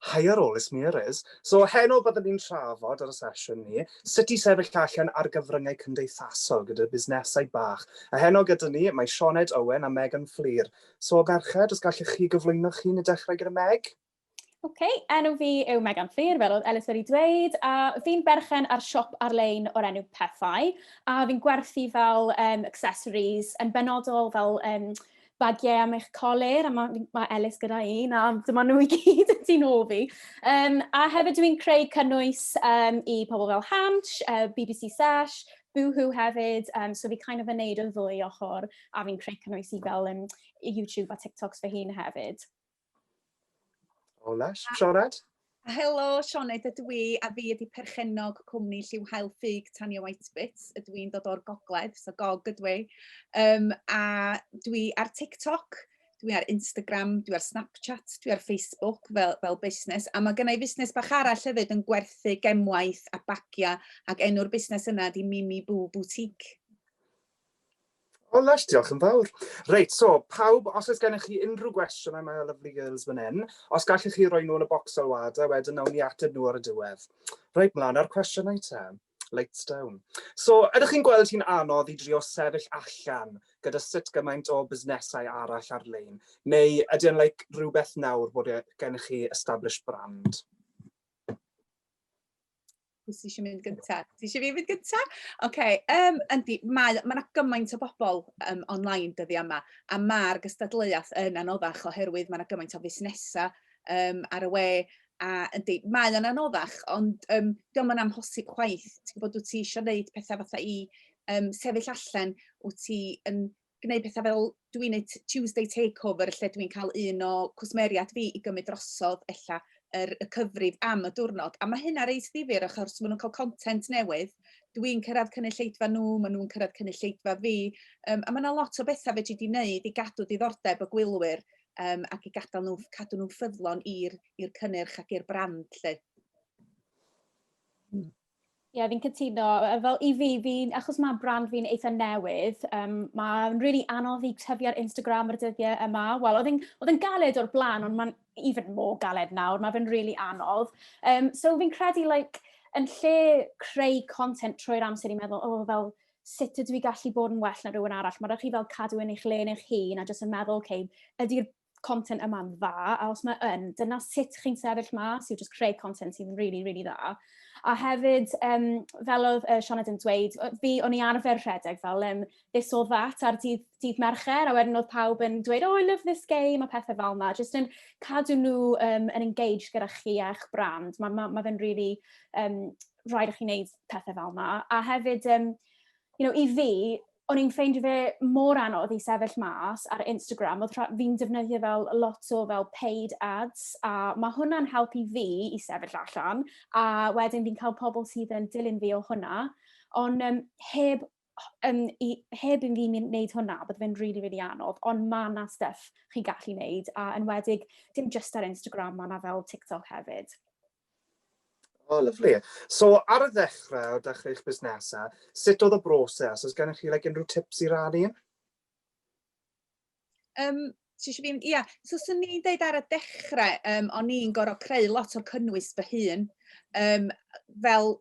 Hiya all, it's me it is. So heno byddwn ni'n trafod ar y sesiwn ni, sut i sefyll allan ar gyfryngau cymdeithasol gyda busnesau bach. A heno gyda ni, mae Sioned Owen a Megan Fflur. So merched, os gallech chi gyflwyno chi i dechrau gyda Meg? OK, enw fi yw Megan Fflur, fel oedd Ellis wedi dweud, a fi'n berchen ar siop ar-lein o'r enw Pethau, a fi'n gwerthu fel accessories, yn benodol fel bagiau am eich colur, a mae Ellis gyda un, a dyma nhw i gyd yn tu nôl fi. A hefyd dwi'n creu cynnwys i pobl fel Hansh, BBC Sesh, Boohoo hefyd, so fi kind of yn neud y ddwy ochr, a fi'n creu cynnwys i fel YouTube a TikToks fy hun hefyd. O, lush. Sioned? Helo, Sioned ydw i, a fi ydy perchennog cwmni Lliw Haul Ffug Tania Whitebits. Ydw i'n dod o'r gogledd, so gog ydw i. A dwi ar TikTok, dwi ar Instagram, dwi ar Snapchat, dwi ar Facebook fel busnes. A mae gennau fusnes bach arall hefyd yn gwerthu gemwaith a bagiau, ac enw'r busnes yna ydy Mimi Boo Boutique. O, lush, diolch yn fawr. Reit, so, pawb, os oes gennych chi unrhyw gwestiynau, mae o lovely girls fan hyn, os gallech chi roi nhw yn y bocs sylwadau, wedyn nawn ni ateb nhw ar y diwedd. Reit, mlaen â'r cwestiynau te. Lights down. So, ydych chi'n gweld hi'n anodd i drio sefyll allan gyda sut gymaint o busnesau arall ar-lein? Neu ydy e'n like, rhywbeth nawr bod e gennych chi established brand? Pwy sy eisiau mynd gynta? Ti eisiau fi fynd gynta? Oce, yndi, mae 'na gymaint o bobl online dyddiau yma, a mae'r gystadleuaeth yn anoddach oherwydd mae 'na gymaint o fusnesau ar y we, a yndi, mae o'n anoddach, ond dio'm yn amhosib chwaith. Ti'n gwybod, wyt ti isio wneud pethau fatha i sefyll allan, wyt ti yn gwneud pethau fel dwi'n gwneud Tuesday Takeover lle dwi'n cael un o cwsmeriaid fi i gymryd drosodd ella y cyfrif am y diwrnod. A mae hynna reit ddifyr achos maen nhw'n cael content newydd. Dwi'n cyrraedd cynulleidfa nhw, maen nhw'n cyrraedd cynulleidfa fi. A mae yna lot o bethau fedri di wneud i gadw diddordeb y gwylwyr ac i gadael nhw, cadw nhw'n ffyddlon i'r cynnyrch ac i'r brand 'lly. Ie, yeah, fi'n cytuno. Fel i fi, achos mae brand fi'n eitha newydd, mae'n really anodd i tyfu ar Instagram ar y dyddiau yma. Wel, oedd yn galed o'r blaen, ond mae'n even more galed nawr. Mae fe'n really anodd. So fi'n credu, like, yn lle creu content trwy'r amser i meddwl, oh, fel, sut ydw i gallu bod yn well na rhywun arall? Mae rhaid chi fel cadw yn eich le yn eich hun a jyst yn meddwl, okay, ydy'r content yma'n dda, a os mae yn, dyna sut chi'n sefyll mas, yw just creu content sy'n really, really dda. A hefyd, fel oedd Sioned yn dweud, fi, o'n i arfer rhedeg fel this or that ar dydd Mercher, a wedyn oedd pawb yn dweud, "Oh, I love this game," a pethau fel yna. Just yn cadw nhw yn engaged gyda chi a'ch brand. Mae ma fe'n really rhaid i chi wneud pethau fel yna. A hefyd, i fi, o'n i'n ffeindio fe mor anodd i sefyll mas ar Instagram. Oedd fi'n defnyddio fel lot o fel paid ads, a mae hwnna'n helpu fi i sefyll allan, a wedyn fi'n cael pobl sydd yn dilyn fi o hwnna. Ond heb i fi wneud hwnna, bydde fe'n really, really anodd. Ond mae yna stuff chi'n gallu wneud, a enwedig dim just ar Instagram, mae yna fel TikTok hefyd. Oh, lovely. So, ar y ddechrau, o dechrau eich busnesau, sut oedd y broses? Oes gennych chi like, unrhyw tips i rannu? Ti eisiau fi? Ia, so swn i'n deud ar y dechrau, o'n i'n gorfod creu lot o'r cynnwys fy hun. Fel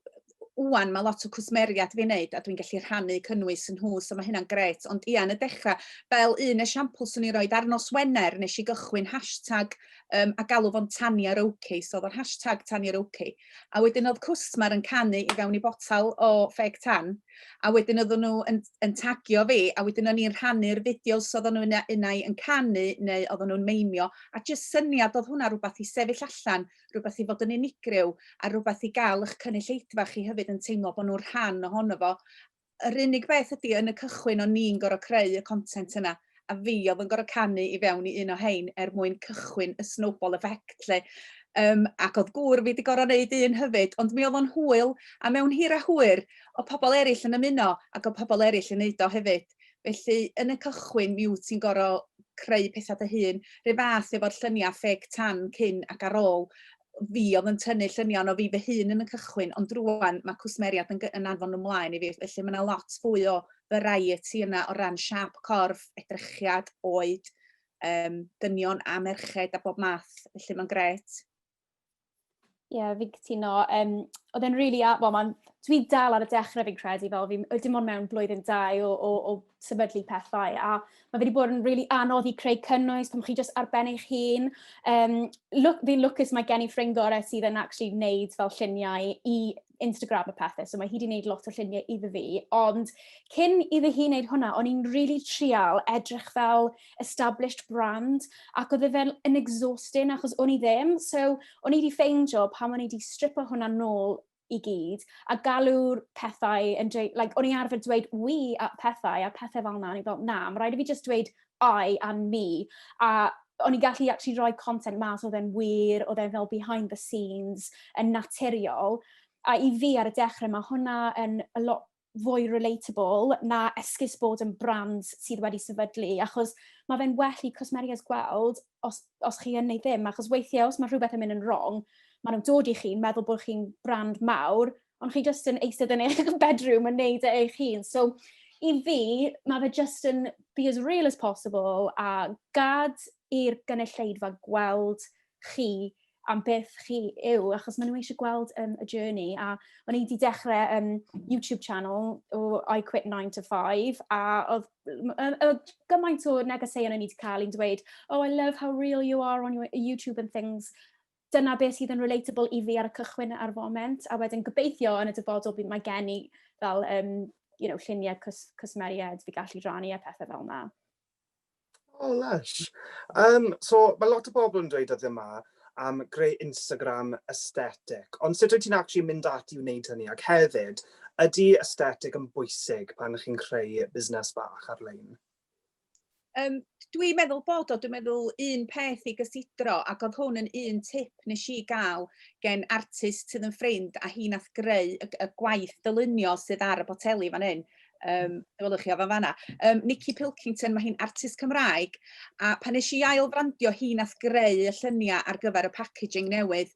ŵan mae lot o cwsmeriaid fi'n neud a dwi'n gallu rhannu cynnwys yn nhw, so mae hynna'n grêt. Ond ia, yn y dechrau, fel un esiampl swn i'n rhoi, ar nos Wener nes i gychwyn hashtag a galw fo'n Tania Roki, so oedd o'n hashtag Tania Roki. A wedyn oedd cwsmer yn canu i fewn i botel o fake tan, a wedyn oedden nhw yn tagio fi, a wedyn o'n i'n rhannu'r fideos oedden nhw unai yn canu neu oedden nhw'n meimio, a jyst syniad oedd hwnna rhywbeth i sefyll allan, rhywbeth i fod yn unigryw, a rhywbeth i gael eich cynulleidfa chi hefyd yn teimlo bod nhw'n rhan ohono fo. Yr unig beth ydy, yn y cychwyn o'n i'n gorfod creu y content yna, a fi oedd yn gorfod canu i fewn i un o hein er mwyn cychwyn y snowball effect 'lly. Ac oedd gŵr fi wedi gorfod wneud un hefyd, ond mi oedd o'n hwyl, a mewn hir a hwyr, oedd pobl eraill yn ymuno, ac oedd pobl eraill yn neud o hefyd. Felly, yn y cychwyn, mi wyt ti'n gorfod creu pethau dy hun. Rhyw fath efo'r lluniau fake tan cyn ac ar ôl, fi oedd yn tynnu lluniau o fi fy hun yn y cychwyn, ond rwan mae cwsmeriaid yn anfon nhw mlaen i fi, felly mae yna lot fwy o variety yna o ran siâp corff, edrychiad, oed, dynion a merched a bob math, felly mae'n grêt. Ie, yeah, fi'n cytuno. Oedd e'n really, well, man, dwi dal ar y dechrau fi'n credu, fel fi, dim ond mewn blwyddyn 2 o sefydlu pethau, a mae fe wedi bod yn really anodd i creu cynnwys pan chi just ar ben eich hun. Look, fi'n lwcus mae gen i ffrind gorau sydd yn actually wneud fel lluniau i Instagram a pethau, so mae hi wedi gwneud lot o lluniau iddo fi, ond cyn iddi hi wneud hwnna, o'n i'n really trial edrych fel established brand, ac oedd e fel yn exhausting achos o'n i ddim, so o'n i wedi ffeindio pan o'n i wedi stripo hwnna nôl i gyd, a galw'r pethau yn dweud, like, o'n i arfer dweud "we" a pethau fel 'na, o'n i fel, "Na, mae rhaid i fi just dweud I and me," a o'n i gallu actually rhoi content mas oedd e'n wir, oedd e'n fel behind the scenes, yn naturiol, a i fi ar y dechrau mae hwnna yn a lot fwy relatable na esgus bod yn brand sydd wedi sefydlu, achos mae fe'n well i cwsmeriaid gweld os chi yn neu ddim, achos weithiau os mae rhywbeth yn mynd yn wrong, maen nhw'n dod i chi'n meddwl bod chi'n brand mawr, ond chi just yn eistedd yn eich bedroom yn neud e eich hun. So, i fi, mae fe just yn be as real as possible a gad i'r gynulleidfa gweld chi am beth chi yw, achos maen nhw eisiau gweld y journey. A o'n i wedi dechrau YouTube channel o I Quit 9 to 5, a oedd gymaint o negeseuon o'n i wedi cael i'n dweud, "Oh, I love how real you are on your YouTube and things." Dyna beth sydd yn relatable i fi ar y cychwyn ar foment, a wedyn gobeithio yn y dyfodol bydd mae gen i fel lluniau cwsmeriaid fi gallu rannu a pethau fel yna. Oh, lush. So, mae lot o bobl yn dweud dyddiau yma am greu Instagram aesthetic. Ond sut wyt ti'n actually mynd ati i wneud hynny? Ac hefyd, ydy aesthetic yn bwysig pan chi'n creu busnes bach ar-lein? Dwi'n meddwl bod o, dwi'n meddwl un peth i gysidro, ac oedd hwn yn un tip nes i gael gen artist sydd yn ffrind, a hi nath greu y gwaith dylunio sydd ar y boteli fan hyn. Welwch chi o fan fanna. Nikki Pilkington, mae hi'n artist Cymraeg, a pan nes i ail frandio, hi nath greu y lluniau ar gyfer y packaging newydd,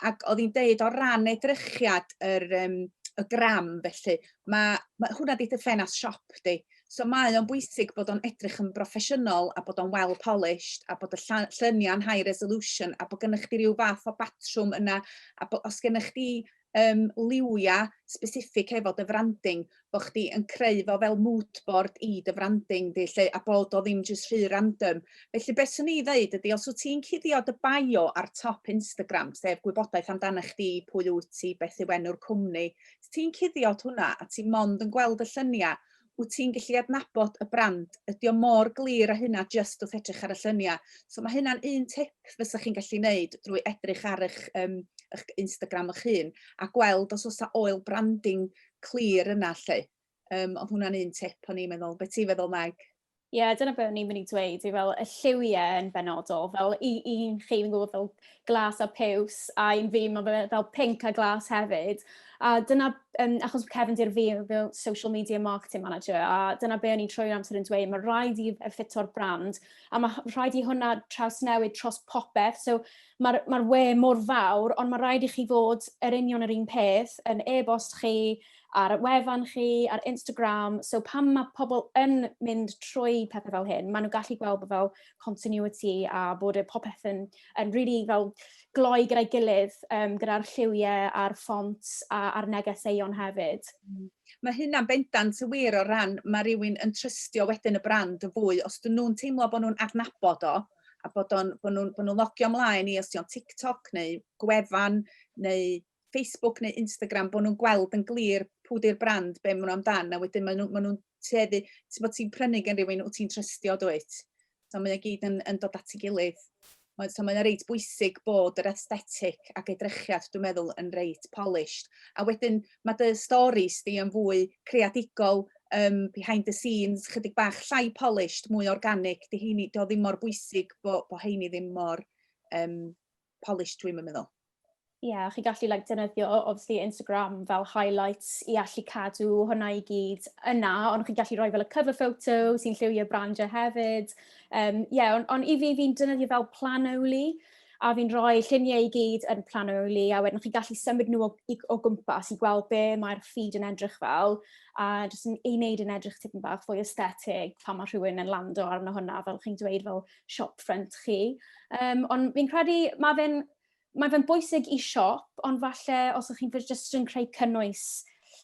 ac oedd hi'n deud o ran edrychiad y gram felly, mae hwnna di dy ffenast siop di. So mae o'n bwysig bod o'n edrych yn broffesiynol a bod o'n well polished a bod y lluniau'n high resolution a bod gennych chdi ryw fath o batrwm yna a bod os gennych chdi liwia specific efo dy branding, bod chdi yn creu fo fel mood board i dy branding di, lle, a bod o ddim jyst rhy random. Felly beth swn i ddeud ydy, os wyt ti'n cuddio dy bio ar top Instagram, sef gwybodaeth amdano chdi, pwy wyt ti, beth yw enw'r cwmni, os ti'n cuddio hwnna a ti mond yn gweld y lluniau, wyt ti'n gallu adnabod y brand? Ydy o mor glir â hynna just wrth edrych ar y lluniau? So mae hynna'n un tip fysa chi'n gallu neud drwy edrych ar eich Instagram eich hun a gweld os oes 'na oil branding clir yna lle. Oedd hwnna'n un tip o'n i'n meddwl. Be ti'n feddwl, Meg? Ie, yeah, dyna beth o'n i'n mynd i dweud, i fel y lliwiau yn benodol, fel i chi fi'n gwybod fel glas a piws, a un fi mae fe fel pink a glas hefyd. A dyna, achos cefndir fi fel social media marketing manager, a dyna be o'n i'n trwy'r amser yn dweud, mae rhaid i ffito'r brand, a mae rhaid i hwnna trawsnewid tros popeth, so mae'r we mor fawr, ond mae rhaid i chi fod yr union yr un peth yn e-bost chi, ar y wefan chi, ar Instagram. So pan mae pobl yn mynd trwy pethau fel hyn, maen nhw'n gallu gweld bod fel continuity a bod y popeth yn really fel gloi gyda'i gilydd, gyda'r lliwiau a'r fonts a'r negeseuon hefyd. Mae hynna'n bendant yn wir o ran mae rhywun yn trystio wedyn y brand yn fwy. Os dyn nhw'n teimlo bod nhw'n adnabod o, a bod nhw'n logio ymlaen i os 'di o'n TikTok neu gwefan neu Facebook neu Instagram, bod nhw'n gweld yn glir pwy di'r brand, be maen nhw amdan, a wedyn maen nhw'n tueddu, ti'n bod ti'n prynu gen rhywun wyt ti'n trystio, dwyt? So mae o gyd yn dod at ei gilydd. So mae'n reit bwysig bod yr aesthetic ac edrychiad, dwi'n meddwl, yn reit polished. A wedyn mae dy stories di yn fwy creadigol, behind the scenes, chydig bach llai polished, mwy organic. Di heini, di o ddim mor bwysig bo heini ddim mor polished, dwi'n meddwl. Ie, yeah, chi gallu like, defnyddio obviously Instagram fel highlights i allu cadw hwnna i gyd yna, ond chi'n gallu rhoi fel y cover photo sy'n lliwio brandio hefyd. Yeah, on i fi, fi'n defnyddio fel Planoly, a fi'n rhoi lluniau i gyd yn Planoly, a wedyn chi'n gallu symud nhw o gwmpas i gweld be mae'r feed yn edrych fel, a jyst yn ei wneud yn edrych tipyn bach fwy aesthetic pan mae rhywun yn lando arno hwnna, fel chi'n dweud fel shop front chi. Ond fi'n credu mae fe'n Mae fe'n bwysig i siop, ond falle os ydych chi'n jyst yn creu cynnwys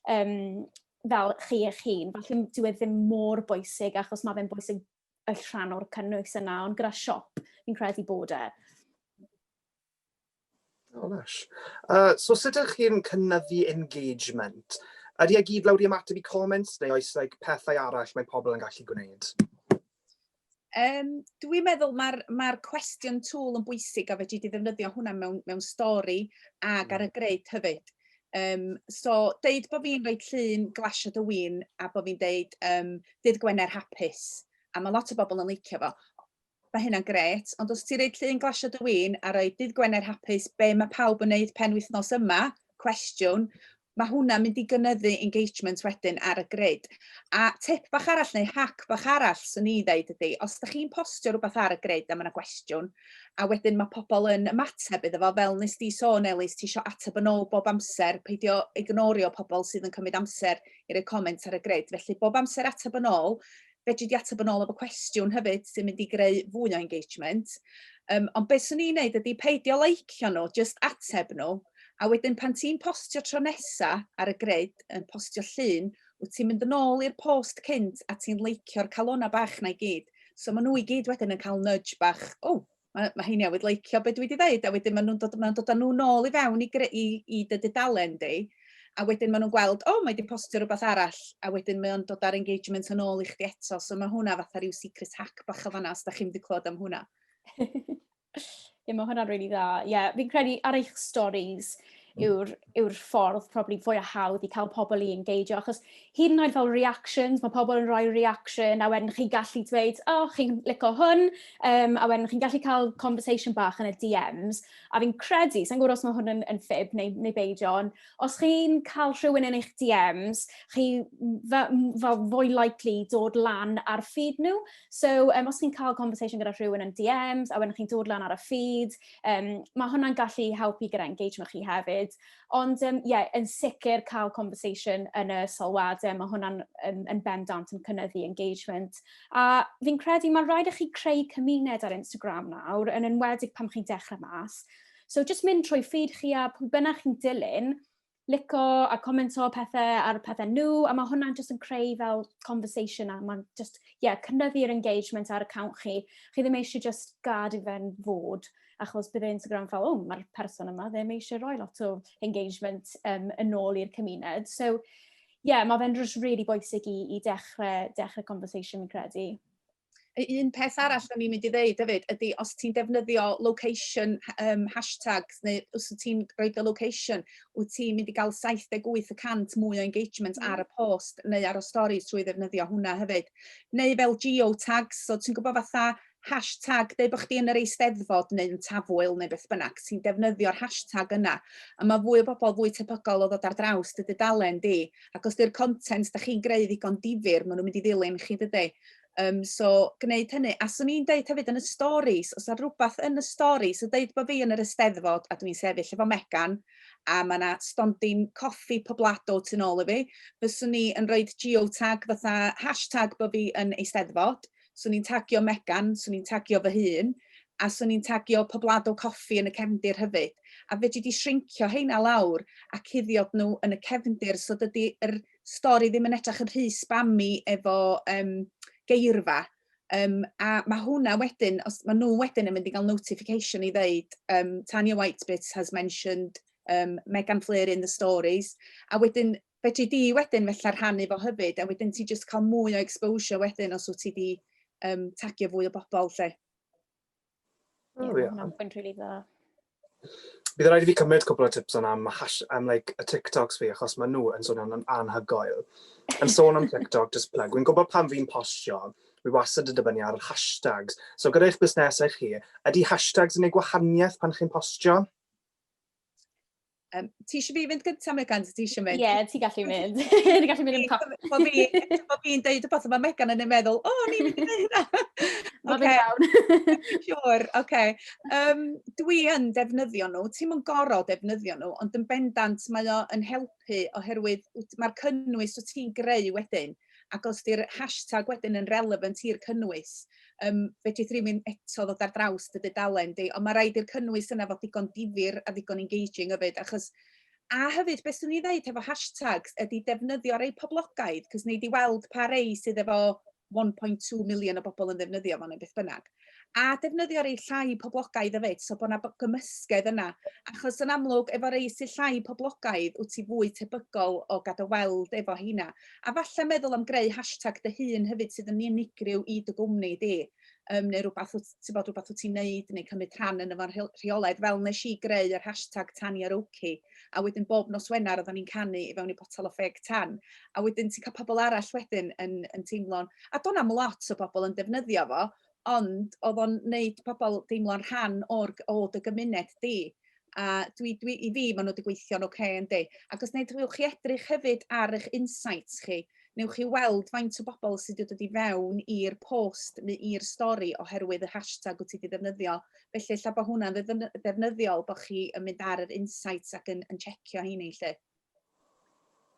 fel chi eich hun, falle dyw e ddim mor bwysig achos mae fe'n bwysig y rhan o'r cynnwys yna, ond gyda siop, fi'n credu bod e. Oh, lush. So sut ydych chi'n cynyddu engagement? Ydy e gyd lawr i ymateb i comments, neu oes, like, pethau arall mae pobl yn gallu gwneud? Dwi'n meddwl mae'r question tool yn bwysig a fedri di ddefnyddio hwnna mewn stori ag ar y grid hefyd. So, deud bod fi'n rhoi llun glasiad o win a bod fi'n deud "Dydd Gwener hapus", a mae lot o bobl yn licio fo. Mae hynna'n grêt, ond os ti'n rhoi llun glasiad o win a rhoi "Dydd Gwener hapus, be mae pawb yn neud pen wythnos yma?" cwestiwn, mae hwnna'n mynd i gynyddu engagement wedyn ar y grid. A tip bach arall neu hack bach arall swn i ddeud ydy, os ydych chi'n postio rhywbeth ar y grid a mae yna gwestiwn, a wedyn mae pobl yn ymateb iddo fo, fel nes di sôn, Elis, ti isio ateb yn ôl bob amser, peidio ignorio pobl sydd yn cymryd amser i roi comment ar y grid. Felly bob amser ateb yn ôl, fedri di ateb yn ôl efo cwestiwn hefyd sy'n mynd i greu fwy o engagement. Ond beth swn i'n neud ydy peidio licio nhw, just ateb nhw, a wedyn pan ti'n postio tro nesa ar y grid, yn postio llun, wyt ti'n mynd yn ôl i'r post cynt a ti'n leicio'r calona bach na i gyd. So maen nhw i gyd wedyn yn cael nudge bach, "Oh, mae hi newydd leicio beth dwi wedi dweud," a wedyn maen nhw'n dod â nhw nôl i fewn i dy dudalen di, a wedyn maen nhw'n gweld, "Oh, mae wedi postio rhywbeth arall," a wedyn mae o'n dod ar engagement yn ôl i chdi eto. So mae hwnna fatha rhyw secret hack bach o fanna, os da chi'n wedi clywed am hwnna. Ie, mae hwnna'n really dda. Ie, yeah, fi'n credu ar eich stories yw'r ffordd probably fwy o hawdd i cael pobl i engageo, achos hyd yn oed fel reactions, mae pobl yn rhoi reaction, a wedyn chi'n gallu dweud, "Oh, chi'n licio hwn," a wedyn chi'n gallu cael conversation bach yn y DMs, a fi'n credu, sa'n gwybod os mae hwn yn fib neu beidio, ond os chi'n cael rhywun yn eich DMs, chi fel fwy likely dod lan ar feed nhw. So, os chi'n cael conversation gyda rhywun yn DMs, a wedyn chi'n dod lan ar y feed, mae hwnna'n gallu helpu gyda engagement chi hefyd. Ond, yeah, yn sicr cael conversation yn y sylwadau, mae hwnna'n yn bendant yn cynyddu engagement. A fi'n credu mae rhaid i chi creu cymuned ar Instagram nawr, yn enwedig pan chi'n dechrau mas. So, just mynd trwy feed chi a pwy bynnag chi'n dilyn, lico a commento pethau ar pethau nhw, a mae hwnna'n just yn creu fel conversation a mae'n just, yeah, cynyddu'r engagement ar account chi. Chi ddim eisiau just gad i fe'n fod, achos bydd Instagram fel, "Oh, mae'r person yma ddim eisiau rhoi lot o engagement yn ôl i'r cymuned." So, yeah, mae fe'n just really bwysig i dechrau conversation, fi'n credu. Un peth arall o'n i'n mynd i ddeud hefyd ydy os ti'n defnyddio location hashtags neu os wyt ti'n rhoi y location, wyt ti'n mynd i gael 78% mwy o engagement ar y post neu ar y stories trwy ddefnyddio hwnna hefyd. Neu fel geotags, so ti'n gwybod fatha hashtag, dweud bod chdi yn yr Eisteddfod neu yn Tafwyl neu beth bynnag, ti'n defnyddio'r hashtag yna, a mae fwy o bobl fwy tebygol o ddod ar draws dy dudalen di, ac os di'r content da chi'n greu ddigon difyr, maen nhw'n mynd i ddilyn chi, dydy. So, gwneud hynny. A swn i'n deud hefyd yn y stories, os yna rhywbeth yn y stories, so deud bod fi yn yr Eisteddfod a dwi'n sefyll efo Megan, a mae yna stondin coffi Poblado tu nôl i fi, fyswn i yn rhoi geotag fatha hashtag bod fi yn Eisteddfod, swn i'n tagio Megan, swn i'n tagio fy hun, a swn i'n tagio Poblado Coffi yn y cefndir hefyd. A fedri di shrinkio heina lawr a cuddio nhw yn y cefndir, so dydy yr stori ddim yn edrych yn rhy spammy efo geirfa. A mae hwnna wedyn, os mae nhw wedyn yn mynd i gael notification i ddeud, "Tanya Whitebit has mentioned Megan Fflur in the stories." A wedyn, fedri di wedyn felly rhannu fo hefyd, a wedyn ti just cael mwy o exposure wedyn os wyt ti di tagio fwy o bobl lle. Oh, yeah, hwnna'n pwynt really dda. Bydd rhaid i fi cymryd cwpl o tips yna am, like, y TikToks fi, achos maen nhw yn swnio'n anhygoel. Yn sôn am TikTok, just plug. Wy'n gwybod pan fi'n postio, wi wastad yn dibynnu ar hashtags. So gyda eich busnesau chi, ydy hashtags yn gwneud gwahaniaeth pan chi'n postio? Ti eisiau fi fynd gyntaf, Megan? Ti eisiau mynd? Ie, yeah, ti'n gallu mynd. Ti'n gallu mynd yn pop. Bo fi'n deud y peth, mae Megan yn ei meddwl, "O, ni'n mynd i wneud hynna." Mae fe'n iawn. Siwr, oce. Dwi yn defnyddio nhw, ti'm yn gorfod defnyddio nhw, ond yn bendant mae o yn helpu oherwydd mae'r cynnwys wyt ti'n greu wedyn. Ac os 'di'r hashtag wedyn yn relevant i'r cynnwys, fedrith rhywun eto ddod ar draws dy dudalen di, ond mae rhaid i'r cynnwys yna fod digon difyr a ddigon engaging hefyd, achos a hefyd beth swn i ddeud efo hashtags ydy defnyddio rei poblogaidd, cos nei di weld pa rei sydd efo 1.2 million o bobl yn ddefnyddio fo neu beth bynnag. A defnyddio rei llai poblogaidd hefyd, so bod 'na gymysgedd yna. Achos yn amlwg, efo rei sydd llai poblogaidd, wyt ti fwy tebygol o gael dy weld efo heina. A falle meddwl am greu hashtag dy hun hefyd sydd yn unigryw i dy gwmni di, neu rhywbeth wyt, ti'n bod, rhywbeth wyt ti'n neud neu cymryd rhan yn efo'n rheolaidd, fel nes i greu yr hashtag Taniaroki, a wedyn bob nos Wener oedden ni'n canu i fewn i potel o ffeg tan, a wedyn ti'n cael pobl arall wedyn yn teimlo'n, a do'n am lot o bobl yn defnyddio fo, ond oedd o'n neud pobl deimlo'n rhan o dy gymuned di. A i fi, maen nhw wedi gweithio'n oce, okay, yndi. Ac os wnewch chi edrych hefyd ar eich insights chi, newch chi weld faint o bobl sydd wedi dod i fewn i'r post neu i'r stori oherwydd y hashtag wyt ti wedi ddefnyddio. Felly, ella bod hwnna'n ddefnyddiol bod chi yn mynd ar yr insights ac yn checio heini, lle.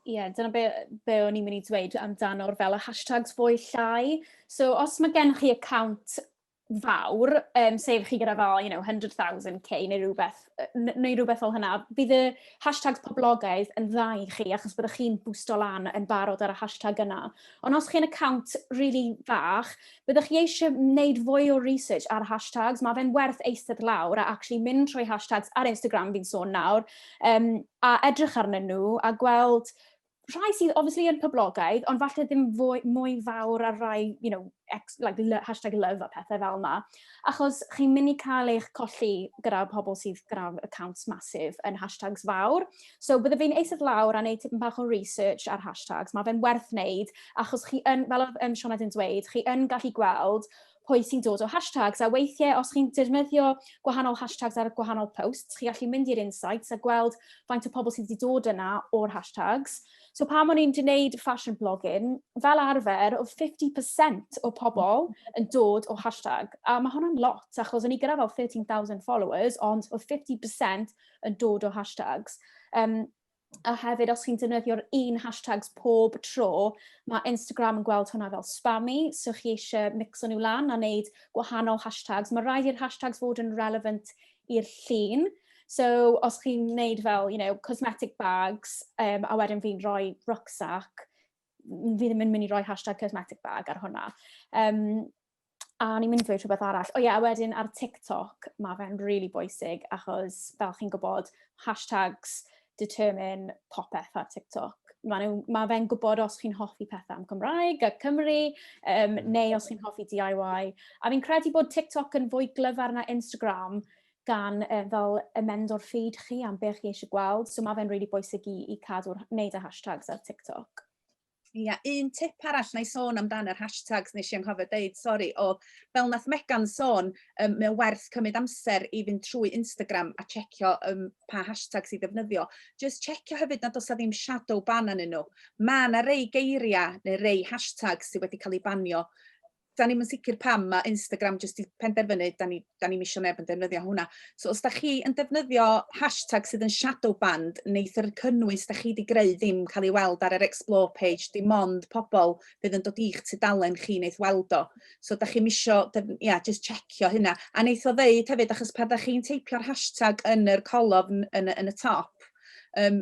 Ie, yeah, dyna be o'n i'n mynd i dweud amdano'r fel y hashtags fwy llai. So, os mae gennych chi account fawr, sef chi gyda fel, 100,000 K neu rhywbeth fel hynna, bydd y hashtags poblogaidd yn dda i chi, achos byddwch chi'n boosto lan yn barod ar y hashtag yna. Ond os chi'n account really fach, byddwch chi eisiau wneud fwy o research ar hashtags. Mae fe'n werth eistedd lawr a actually mynd trwy hashtags ar Instagram fi'n sôn nawr, a edrych arnyn nhw a gweld rhai sydd obviously yn poblogaidd, ond falle ddim mwy fawr ar rai, ex, like, #love a pethau fel yna. Achos chi'n mynd i cael eich colli gyda pobl sydd gyda accounts massive yn hashtags fawr. So bydde fi'n eistedd lawr a neud tipyn bach o research ar hashtags. Mae fe'n werth wneud, achos chi yn, fel oedd Sioned yn dweud, chi yn gallu gweld pwy sy'n dod o hashtags. A weithiau, os chi'n defnyddio gwahanol hashtags ar gwahanol posts, chi gallu mynd i'r insights a gweld faint o pobl sydd wedi dod yna o'r hashtags. So pan o'n i'n gwneud fashion blogging, fel arfer, oedd 50% o pobl yn dod o hashtag. A mae hwnna'n lot, achos o'n i gyda fel 13,000 followers, ond oedd 50% yn dod o hashtags. A hefyd, os chi'n defnyddio'r un hashtags pob tro, mae Instagram yn gweld hwnna fel spammy, so chi eisiau mixo nhw lan a wneud gwahanol hashtags. Mae rhaid i'r hashtags fod yn relevant i'r llun. So, os chi'n wneud fel, cosmetic bags, a wedyn fi'n rhoi rucksack, fi ddim yn mynd i roi #cosmeticbag ar hwnna. A ni'n mynd i ddweud rhywbeth arall. O ie, a wedyn ar TikTok, mae fe'n really bwysig, achos fel chi'n gwybod, hashtags determine popeth ar TikTok. Mae fe'n gwybod os chi'n hoffi pethau am Cymraeg a Cymru, neu os chi'n hoffi DIY. A fi'n credu bod TikTok yn fwy glyfar na Instagram gan fel amendo'r feed chi am beth chi eisiau gweld. So mae fe'n really bwysig i cadw'r, wneud y hashtags ar TikTok. Ia, un tip arall na i sôn amdan yr hashtags nes i anghofio deud, sori, oedd fel nath Megan sôn, mae o werth cymryd amser i fynd trwy Instagram a checio pa hashtags i ddefnyddio. Just checio hefyd nad oes 'na ddim shadow ban arnyn nhw. Mae yna rei geiriau neu rei hashtags sydd wedi cael eu banio. Da ni'm yn sicr pam mae Instagram jyst 'di penderfynu, da ni'm isio neb yn defnyddio hwnna. So os da chi yn defnyddio hashtag sydd yn shadow banned, neith yr cynnwys da chi 'di greu ddim cael ei weld ar yr explore page, dim ond pobl fydd yn dod i'ch tudalen chi neith weld o. So da chi'm isio, ia, just checio hynna. A neith o ddeud hefyd, achos pan da chi'n teipio'r hashtag yn yr colofn yn y top,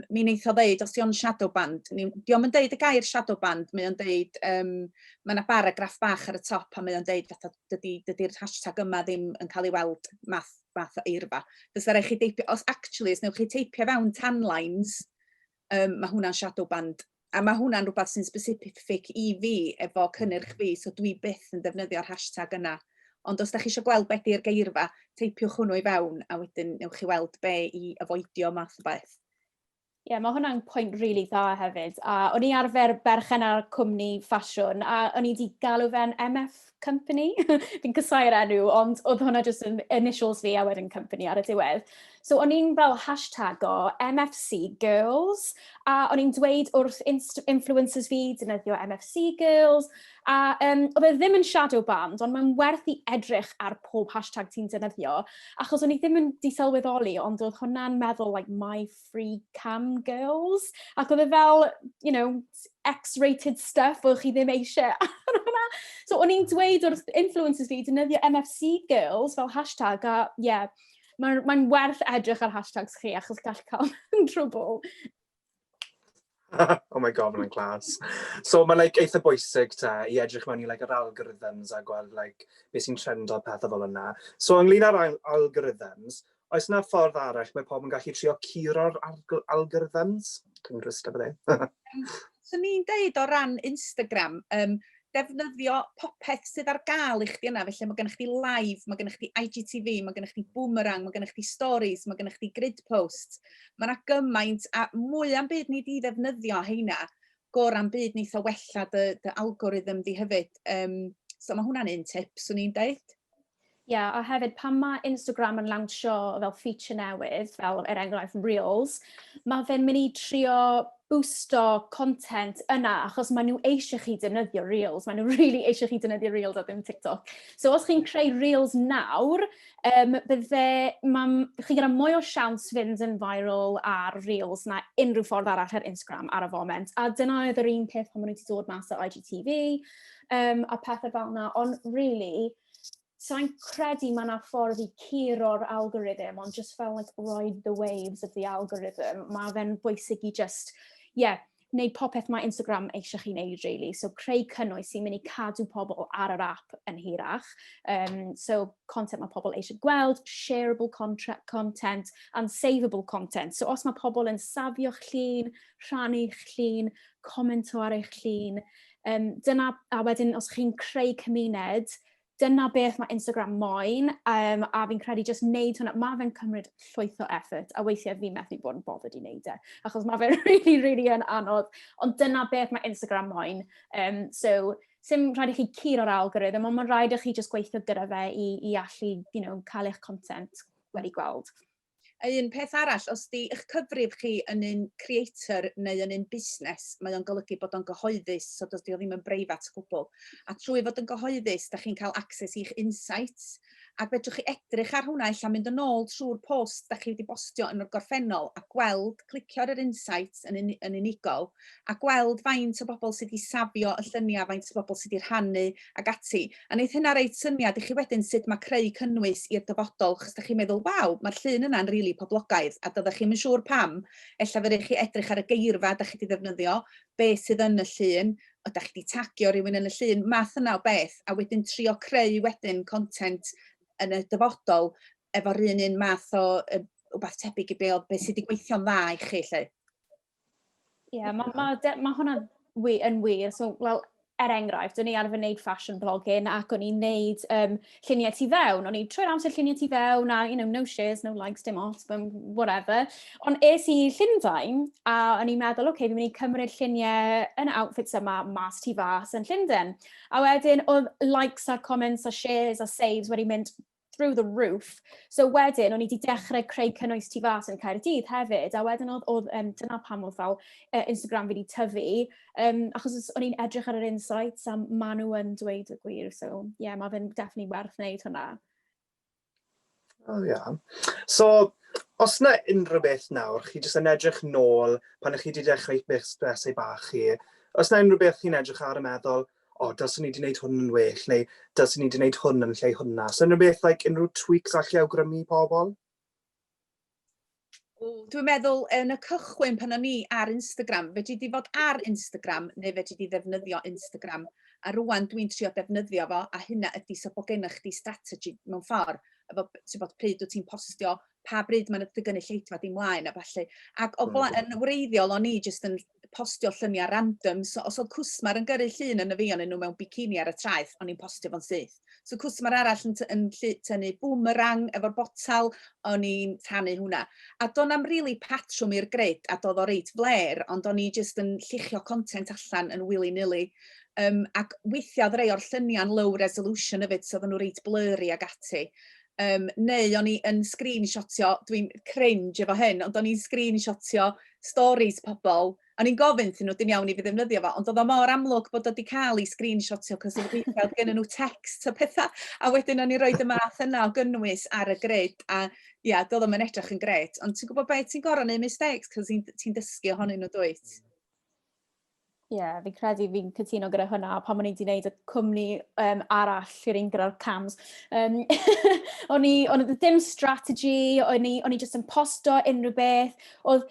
mi neith o ddeud os 'di o'n shadow banned, 'di o'm yn deud y gair shadow banned, mae o'n deud, mae yna baragraff bach ar y top a mae o'n deud fatha dydy'r hashtag yma ddim yn cael ei weld math o eirfa. Fysa raid chi deipio, os actually, os newch chi teipio fewn tan lines, mae hwnna'n shadow banned. A mae hwnna'n rhywbeth sy'n specific i fi efo cynnyrch fi, so dwi byth yn defnyddio'r hashtag yna. Ond os da chi eisiau gweld be di'r geirfa, teipiwch hwnnw i fewn a wedyn newch chi weld be i avoidio math o beth. Ie, yeah, mae hwnna'n pwynt really dda hefyd. A o'n i arfer berchen ar cwmni ffasiwn, a o'n i wedi galw fe'n MF Company. Fi'n casáu'r enw, ond oedd hwnna jyst yn initials fi a wedyn company ar y diwedd. So o'n i'n fel hashtago MFC Girls, a o'n i'n dweud wrth influencers fi defnyddio MFC Girls, a oedd e ddim yn shadow banned, ond mae'n werth i edrych ar pob hashtag ti'n defnyddio, achos o'n i ddim yn di sylweddoli, ond oedd hwnna'n meddwl, like, my free cam girls, ac oedd e fel, X-rated stuff oedd chi ddim eisiau ar hwnna. So o'n i'n dweud wrth influencers fi, defnyddio MFC Girls fel hashtag, a yeah, mae'n werth edrych ar hashtags chi, achos gall cael yn trwbl. Oh my God, mae'n class. So mae'n like, eitha bwysig te i edrych mewn i like, yr algorithms a gweld like, beth sy'n trendo a pethau fel yna. So ynglyn â'r algorithms, oes yna ffordd arall mae pobl yn gallu trio curo'r algorithms? Tongue twister fe. So ni'n deud o ran Instagram, defnyddio popeth sydd ar gael i chdi yna. Felly mae gennych chdi live, mae gennych chdi IGTV, mae gennych chdi boomerang, mae gennych chdi stories, mae gennych chdi grid posts. Mae yna gymaint, a mwy am byd ni di ddefnyddio heina, gorau'n byd neith o wella dy algorithm di hefyd. So mae hwnna'n un tip, swn i'n deud. Ie, yeah, a hefyd pan mae Instagram yn lawnsio fel feature newydd, fel er enghraifft Reels, mae fe'n mynd i trio boosto content yna, achos maen nhw eisiau chi defnyddio Reels, maen nhw really eisiau chi defnyddio Reels a ddim TikTok. So os chi'n creu Reels nawr, chi gyda mwy o siawns fynd yn viral ar Reels na unrhyw ffordd arall ar Instagram ar y foment. A dyna oedd yr un peth pan maen nhw wedi dod mas o IGTV a pethau fel yna. Ond really, sa'n credu mae yna ffordd i curo'r algorithm, ond just fel like ride the waves of the algorithm, mae fe'n bwysig i just, yeah, wneud popeth mae Instagram eisiau chi wneud, really. So creu cynnwys sy'n mynd i cadw pobl ar yr app yn hirach. So content mae pobl eisiau gweld, shareable content and savable content. So os mae pobl yn safio'ch llun, rhannu'ch llun, commento ar eich llun, dyna, a wedyn os chi'n creu cymuned, dyna beth mae Instagram moyn, a fi'n credu just wneud hwnna, mae fe'n cymryd llwyth o effort, a weithiau fi methu bod yn bothered i wneud e, achos mae fe'n really, really yn anodd, ond dyna beth mae Instagram moyn. So, sim rhaid i chi curo'r algorithm, ond mae'n rhaid i chi just gweithio gyda fe i allu cael eich content wedi gweld. A un peth arall, os di eich cyfrif chi yn un creator neu yn un busnes, mae o'n golygu bod o'n gyhoeddus, so does di o ddim yn breifat o gwbl. A trwy fod yn gyhoeddus, da chi'n cael access i'ch insights, ac fedrwch chi edrych ar hwnna, ella mynd yn ôl trwy'r post da chi wedi bostio yn y gorffennol a gweld, clicio ar yr insights yn unigol, a gweld faint o bobl sydd wedi safio y lluniau, faint o bobl sydd wedi rhannu ac ati. A wneith hynna reit syniad i chi wedyn sut mae creu cynnwys i'r dyfodol, chos da chi'n meddwl, "Waw, mae'r llun yna'n rili really poblogaidd," a doeddech chi'm yn siŵr pam. Ella fe chi edrych ar y geirfa da chi wedi ddefnyddio, beth sydd yn y llun, o da chi wedi tagio rhywun yn y llun, math yna o beth, a wedyn trio creu wedyn content yn y dyfodol efo'r un math o wbath tebyg i be sydd wedi gweithio'n dda i chi, lle. Ie, yeah, mae ma, ma, ma hwnna yn wir. So, well, er enghraifft, o'n i arfer wneud fashion blogging ac o'n i'n neud lluniau tu fewn. O'n i'n trwy'r amser lluniau tu fewn a, no shares, no likes, dim ots, but whatever. Ond es i Llundain a o'n i'n meddwl, "Okay, fi'n mynd i cymryd lluniau yn y outfits yma mas tu fas yn Llundain." A wedyn, oedd likes a comments a shares a saves wedi mynd through the roof. So wedyn, o'n i wedi dechrau creu cynnwys tu fas yn Caerdydd hefyd, a wedyn oedd, dyna pam oedd fel Instagram fi wedi tyfu, achos o'n i'n edrych ar yr insights a maen nhw yn dweud y gwir, so yeah, mae fe'n definitely werth wneud hwnna. Oh, yeah. So, os na unrhyw beth nawr, chi jyst yn edrych nôl pan ych chi wedi dechrau busnesau bach chi, os na unrhyw beth chi'n edrych ar y meddwl, "O, dylswn ni wedi gwneud hwn yn well," neu "Dylswn ni wedi gwneud hwn yn lle hwnna." So unrhyw beth, like, unrhyw tweaks allai awgrymu i pobl? Dwi'n meddwl yn y cychwyn pan o'n i ar Instagram, fedri di fod ar Instagram neu fedri di ddefnyddio Instagram. A rwan dwi'n trio defnyddio fo, a hynna ydy so bod gennych chdi strategy mewn ffordd, efo ti'n bod pryd wyt ti'n postio, pa bryd mae'n dy gynulleidfa di mlaen a ballu. Ac o yn wreiddiol o'n i jyst yn postio lluniau random, so os oedd cwsmer yn gyrru llun yn y fi o'n nhw mewn bikini ar y traeth, o'n i'n postio fo'n syth. So cwsmer arall yn tynnu boomerang efo'r botal, o'n i'n rhannu hwnna. A do'n am really patrwm i'r grid, a doedd o reit fler, ond o'n i jyst yn lluchio content allan yn willy-nilly. Ac weithiau oedd rei o'r lluniau'n low resolution hefyd, so oedden nhw reit blurry ag ati. Neu o'n i yn screenshotio, dwi'n cringe efo hyn, ond o'n i'n screenshotio stories pobl. O'n i'n gofyn iddyn nhw, dim iawn i fi ddefnyddio fo, ond oedd o mor amlwg bod o wedi cael ei screenshotio, cos oedd weithiau oedd gennyn nhw text a pethau, a wedyn o'n i'n rhoi y math yna o gynnwys ar y grid, a ia, doedd o'm yn edrych yn grêt, ond ti'n gwybod beth, ti'n gorfod neud mistakes, cos ti'n ti dysgu ohonyn nhw, dwyt? Ie, yeah, fi'n credu fi'n cytuno gyda hwnna pan o'n i wedi gwneud y cwmni arall i'r un gyda'r cams. O'n i, o'n i ddim strategy, o'n i just yn posto unrhyw beth. Oedd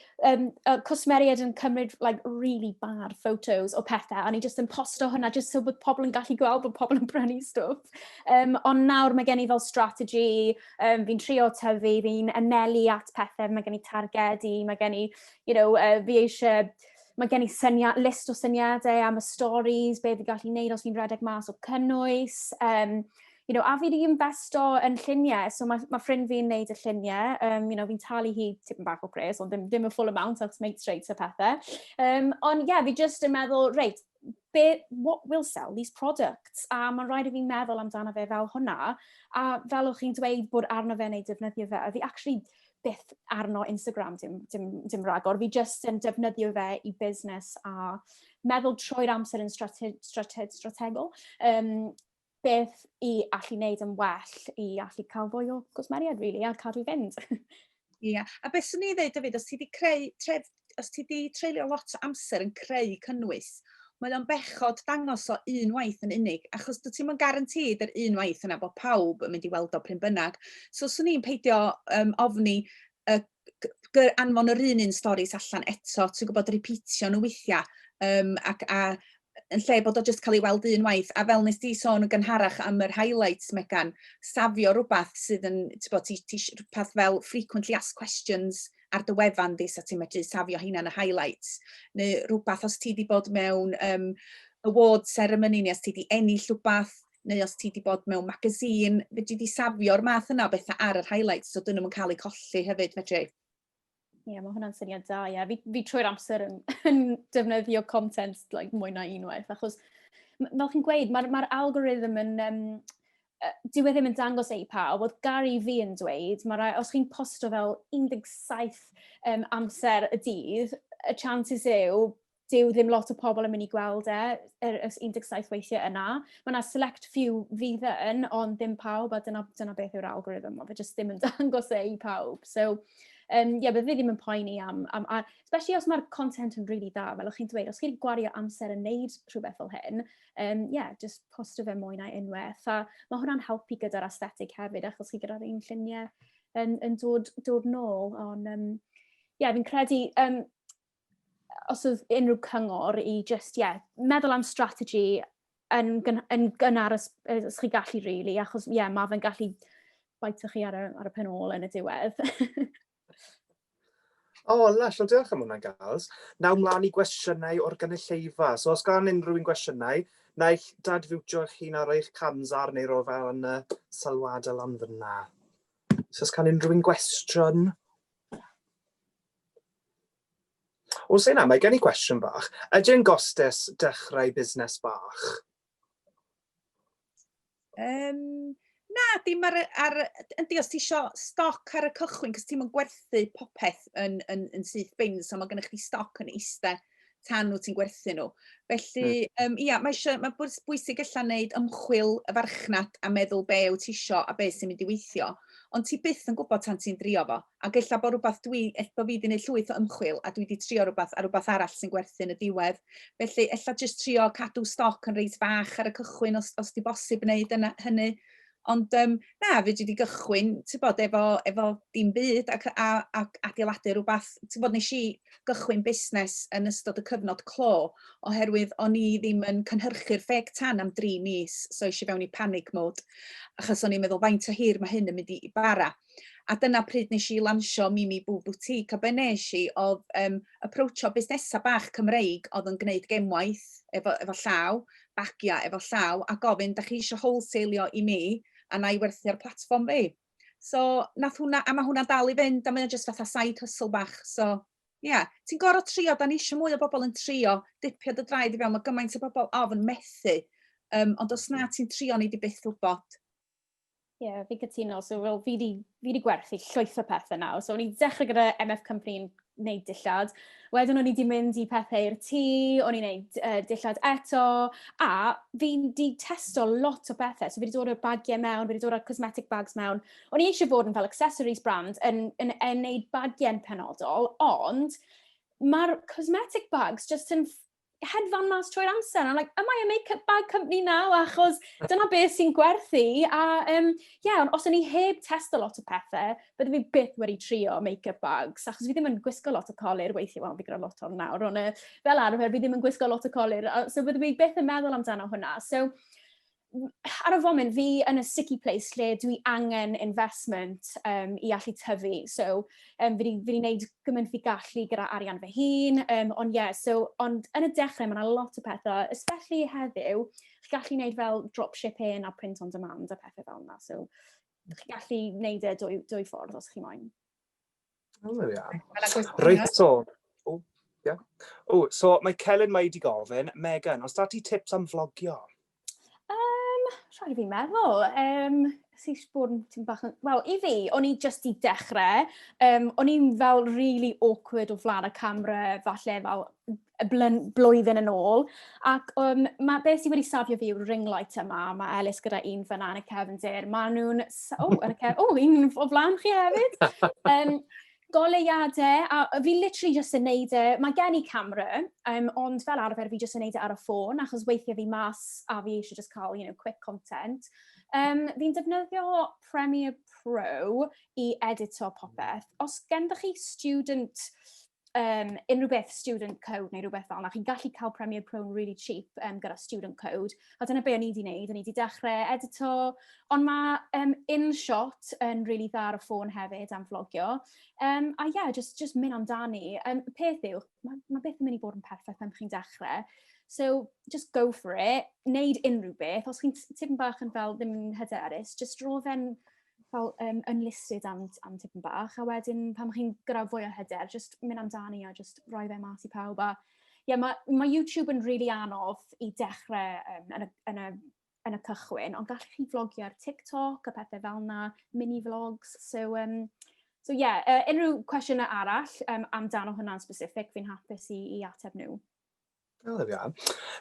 cwsmeriaid yn cymryd, like, really bad photos o pethau, o'n i just yn posto hwnna just so bod pobl yn gallu gweld bod pobl yn prynu stwff. Ond nawr mae gen i fel strategy, fi'n trio tyfu, fi'n anelu at pethau, mae gen i targedi, mae gen i, fi eisiau, mae gen i syniad, list o syniadau am y stories, be fi'n gallu neud os fi'n redeg mas o cynnwys. A fi wedi investo yn lluniau, so mae ffrind fi'n neud y lluniau. Fi'n talu hi tipyn bach o pres, ond ddim y full amount, achos mates rates a pethau. Ond ie, yeah, fi just yn meddwl, reit, what will sell these products? A mae'n rhaid i fi meddwl amdano fe fel hwnna. A fel o'ch chi'n dweud bod arno fe neu defnyddio fe, a fi actually byth arno Instagram dim ragor. Fi just yn defnyddio fe i busnes a meddwl trwy'r amser yn strategol. Beth i allu wneud yn well i allu cael fwy o gwsmeriaid, really, a cadw i fynd. Ia, a beth swn i ddweud hefyd, os ti wedi creu, tref, os ti wedi treulio lot o amser yn creu cynnwys, mae o'n bechod dangos o un waith yn unig, achos dwyt ti'm yn guaranteed yr un waith yna bod pawb yn mynd i weld o pryn bynnag. So swn i'n peidio ofni anfon yr un un stories allan eto, ti'n gwybod, repeatio nhw weithiau, ac yn lle bod o jyst cael ei weld un waith. A fel nes di sôn yn gynharach am yr highlights, Megan, safio rhywbeth sydd yn, ti'n bod, ti rhywbeth fel frequently asked questions ar dy wefan di, sa ti'n medru safio heina yn y highlights. Neu rhywbeth os ti di bod mewn award ceremony, neu os ti di ennill rhywbeth, neu os ti di bod mewn magazine, fedri di safio'r math yna o bethau ar yr highlights, so dyn nhw'n cael eu colli hefyd, fedri. Ie, yeah, mae hwnna'n syniad da, ie. Yeah. Fi trwy'r amser yn defnyddio content, like, mwy na unwaith, achos fel chi'n gweud, mae'r algorithm yn, dyw e ddim yn dangos e i pawb. Oedd Gary Vee yn dweud, mae rai, os chi'n posto fel 17 amser y dydd, y chances yw, dyw ddim lot o pobl yn mynd i gweld e, yr 17 weithiau yna. Mae yna select few fydd yn, ond ddim pawb, a dyna beth yw'r algorithm, mae fe jyst ddim yn dangos e i pawb. So, yeah, bydde fi ddim yn poeni am, a, especially os mae'r content yn really dda, fel o'ch chi'n dweud, os chi'n gwario amser yn neud rhywbeth fel hyn, yeah, just posto fe mwy na unwaith. A mae hwnna'n helpu gyda'r aesthetic hefyd, achos chi gyda'r un lluniau yn dod nôl. Ond, yeah, fi'n credu, os oedd unrhyw cyngor i just, yeah, meddwl am strategy yn gynnar os chi gallu, really, achos, yeah, mae fe'n gallu biteio chi ar y pen ôl yn y diwedd. O, oh, lush, wel diolch am hwnna, gals. Nawr mlaen i gwestiynau o'r gynulleidfa. So os gan unrhyw un gwestiynau, naill dadfutio eich hun ar eich cams ar neu ro fel yn y sylwadau lan fyna. So os gan unrhyw un gwestiwn? O, say na, mae gen i gwestiwn bach. Ydy'n gostus dechrau busnes bach? Na, dim ar, yndi, os ti isio stoc ar y cychwyn, cos ti'm yn gwerthu popeth yn syth bin, so mae gennych chdi stoc yn iste tan wyt ti'n gwerthu nhw. Felly, ia, mae bwysig ella wneud ymchwil y farchnad a meddwl be wyt ti isio a be sy'n mynd i weithio. Ond ti byth yn gwybod tan ti'n drio fo. Ac ella bod rhywbeth dwi, ella bod fi wedi gwneud llwyth o ymchwil a dwi wedi trio rhywbeth a rhywbeth arall sy'n gwerthu yn y diwedd. Felly, ella jyst trio cadw stoc yn reit fach ar y cychwyn os di bosib wneud yna, hynny. Ond na, fe dwi wedi gychwyn, ti'n bod, efo dim byd ac adeiladu rhywbeth. Ti'n bod, nes i gychwyn busnes yn ystod y cyfnod clo, oherwydd o'n i ddim yn cynhyrchu'r fake tan am 3 mis, so eisiau fewn i panic mode, achos o'n i'n meddwl faint o hir mae hyn yn mynd i bara. A dyna pryd nes i lansio Mimi Boo Boutique, a be nes i oedd approachio busnesau bach Cymreig oedd yn gwneud gemwaith efo llaw, bagiau efo llaw, a gofyn, "Da chi eisiau wholesaleio i mi, a na i werthu ar platfform fi?" So, nath hwnna, a mae hwnna dal i fynd, a mae o jyst fatha side hustle bach. So, ie, yeah, ti'n gorfod trio, da ni eisiau mwy o bobl yn trio, dipio dy draed i fewn, mae gymaint o bobl ofn methu. Ond os na ti'n trio, ni di byth wybod. Ie, yeah, fi'n cytuno. So, well, fi di gwerthu llwyth o pethau nawr. So, o'n i dechrau gyda MF Company yn gwneud dillad. Wedyn o'n i wedi mynd i pethau i'r tŷ, o'n i'n gwneud dillad eto, a fi wedi testo lot o bethau. So fi wedi dod o'r bagiau mewn, fi wedi dod o'r cosmetic bags mewn. O'n i eisiau bod yn fel accessories brand yn neud bagiau'n penodol, ond mae'r cosmetic bags just yn hedfan mas trwy'r amser. I'm like, "Am I a make-up bag company now?" Achos dyna beth sy'n gwerthu. A yeah, ond os o'n i heb testo lot o pethau, bydde fi byth wedi trio make-up bags. Achos fi ddim yn gwisgo lot o colur weithiau, wel, fi gyda lot o'n nawr, ond fel arfer fi ddim yn gwisgo lot o colur. So bydde fi byth yn meddwl amdano hwnna. So, ar y foment, fi yn y sticky place lle dwi angen investment i allu tyfu. So, fi wedi gwneud gymaint fi gallu gyda arian fy hun. Ond yeah, so, ond yn y dechrau, mae yna lot o pethau, especially heddiw, chi gallu gwneud fel dropshipping a print on demand a pethau fel yna. So, chi gallu gwneud e dwy ffordd os chi moyn. Oh, there we are. Reit, so, oh, yeah. Oh, so mae Celyn Mai di gofyn, "Megan, oes da ti tips am vlogio?" Rhaid i fi meddwl. Sy'n bod yn tipyn bach yn. Wel, i fi, o'n i just i dechrau. O'n i'n fel really awkward o flaen y camera, falle fel y blwyddyn yn ôl. Ac ma, beth sydd wedi safio fi yw'r ring light yma. Mae Elis gyda un fyna yn y cefndir. Mae nhw'n. Oh, yn y cef... Oh, un o flaen chi hefyd. Goleuadau, a fi literally just yn neud e, mae gen i camera, ond fel arfer fi just yn neud e ar y ffôn, achos weithiau fi mas a fi eisiau just cael quick content. Fi'n defnyddio Premiere Pro i edito popeth. Os genddo chi student unrhyw beth student code neu rhywbeth fel yna, chi'n gallu cael Premiere Pro yn really cheap gyda student code. A dyna be o'n i wedi wneud, o'n i wedi dechrau edito, ond mae InShot yn really dda ar y ffôn hefyd am vlogio. A yeah, just mynd amdani. Y peth yw, mae beth yn mynd i bod yn perffaith pan chi'n dechrau. So, just go for it, neud unrhyw beth. Os chi'n tipyn bach yn fel ddim yn hyderus, just ro fe'n fel unlisted am tipyn bach, a wedyn pan chi'n gyda fwy o hyder, just mynd amdani a just rhoi fe mas i pawb. A yeah, mae YouTube yn really anodd i dechrau yn y cychwyn, ond gallwch chi vlogio ar TikTok a pethau fel yna, mini vlogs. So yeah, unrhyw cwestiynau arall amdano hwnna'n specific, fi'n hapus i ateb nhw. Oh, there we are.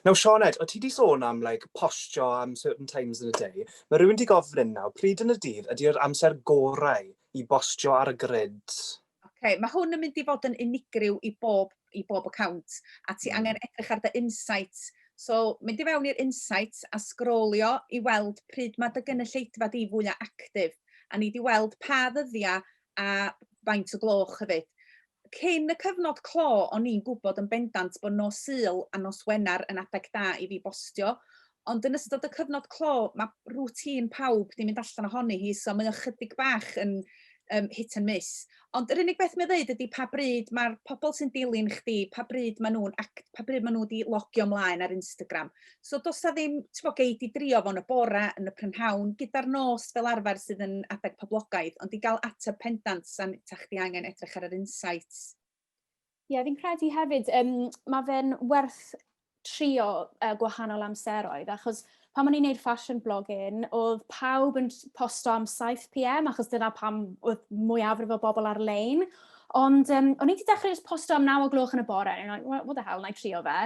Now, Sioned, o ti di sôn am like, postio am certain times in the day. Mae rhywun di gofyn nawr, pryd yn y dydd ydy'r amser gorau i bostio ar y grid? Okay, mae hwn yn mynd i fod yn unigryw i bob account, a ti angen edrych ar dy insights. So, mynd i fewn i'r insights a sgrolio i weld pryd mae dy gynulleidfa di fwyaf actif. A ni di weld pa ddyddiau a faint o gloch hefyd. Cyn y cyfnod clo, o'n i'n gwybod yn bendant bod nos Sul a nos Wener yn adeg da i fi bostio. Ond yn ystod y cyfnod clo, mae routine pawb di mynd allan ohoni hi, so mae o chydig bach yn hit and miss. Ond yr unig beth mae'n dweud ydy pa bryd mae'r pobl sy'n dilyn chdi, pa bryd maen nhw wedi logio ymlaen ar Instagram. So does na ddim, ti'n bod, gei di drio fo'n y bore, yn y prynhawn, gyda'r nos fel arfer sydd yn adeg poblogaidd, ond i gael ateb pendant, ta chdi angen edrych ar yr insights. Ie, yeah, fi'n credu hefyd, mae fe'n werth trio gwahanol amseroedd, achos pan o'n i'n neud fashion blogging, oedd pawb yn posto am 7 p.m., achos dyna pam oedd mwyafrif o bobl ar-lein. Ond o'n i wedi dechrau just posto am 9 o gloch yn y bore, and I'm like, "What the hell, na i trio fe."